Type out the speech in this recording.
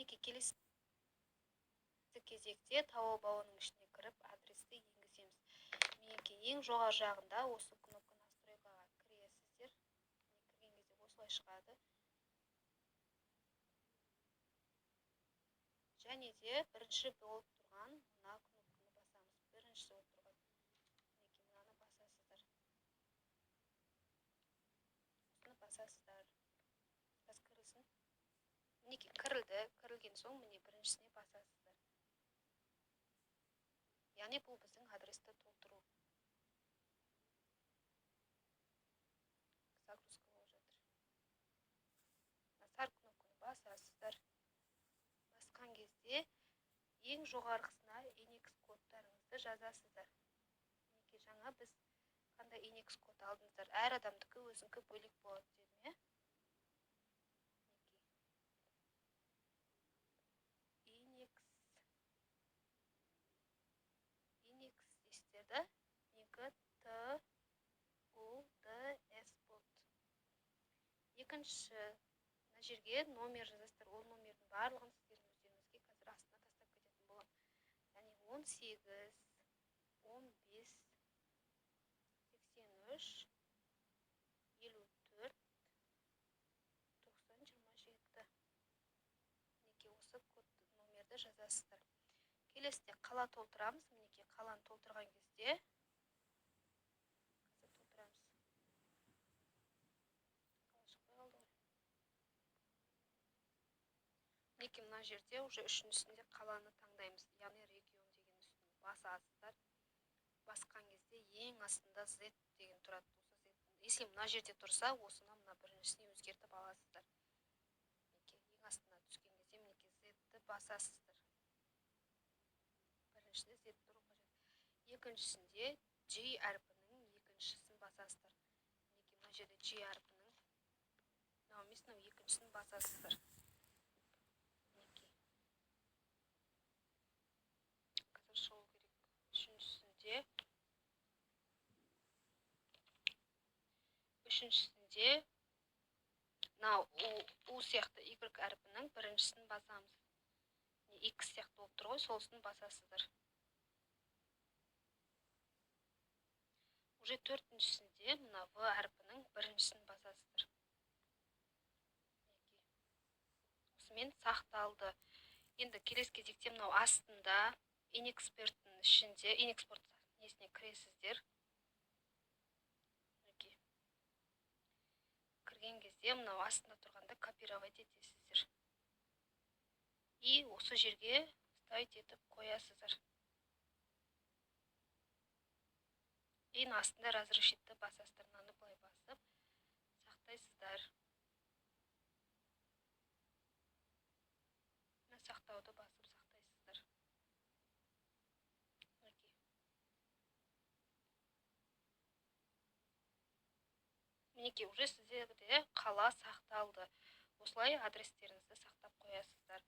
Мінекей, келесі кезекте Таобаоның ішіне кіріп, адресті енгіземіз. Мінекей, ең жоғары жағында осы кнопка настройкаға кіресіздер. Міне, кірген кезде осылай шығады. Және де бірінші болып тұрған мына кнопканы басамыз. Біріншісі болып тұрған. Мінекей, мынаны басасыздар. Осыны басасыздар. Қазір кірілсін. Мінекей, кірілді. Кірілген соң міне біріншісіне басасыздар. Яғни бұл біздің адресті толтыру. Загрузка болып жатыр. Мына сары кнопканы басасыздар. Басқан кезде ең жоғарғысына NX кодтарыңызды жазасыздар. Мінекей, жаңа біз қандай NX код алдыңыздар? Әр адамдікі өзінікі бөлек болады дедім, иә? Мінекей. NX дейсіздер да? Менікі Т, У, Д, С болды. Екінші, мына жерге номер жазасыздар. Ол номердің барлығын сіздердің өздеріңізге қазір астына тастап кететін боламын. Яғни 18, 15, 83, 54, 90, 27. Мінекей, осы код номерді жазасыздар. Келесіде қала толтырамыз. Мінекей, қаланы толтырған кезде қазір толтырамыз. Қала шықпай қалды ғой. Мінекей, мына жерде уже үшіншісінде қаланы таңдаймыз. Яғни регион деген үстін басасыздар. Басқан кезде ең астында Z деген тұрады. Осы Z, если мына жерде тұрса, осыны мына біріншісіне өзгертіп аласыздар. Мінекей, ең астына түскен кезде мінекей Z-ті басасыздар. Біріншісінде Z тұру қажет. Екіншісінде G әрпінің екіншісін басасыздар. Мінекей, мына жерде G әрпінің мынау емес, мынау екіншісін басасыздар. Мінекей. Қазір шығу керек. Үшіншісінде мынау У сияқты Y әрпінің біріншісін басамыз. Міне, X сияқты болып тұр ғой, солысын басасыздар. Уже төртіншісінде мына В әрпінің біріншісін басасыздар. Мінекей. Осымен сақталды. Енді келесі кезекте мынау астында Inexpert'тің ішінде, Inexpert несіне кіресіздер. Мінекей. Кірген кезде мынау астында тұрғанда копировать етесіздер. И осы жерге вставить етіп қоясыздар. И астында разрешитті басасыздар. Мынаны былай басып сақтайсыздар. Мына сақтауды басып сақтайсыздар. Мінекей. Мінекей, уже сіздерде қала сақталды. Осылай адрестеріңізді сақтап қоясыздар.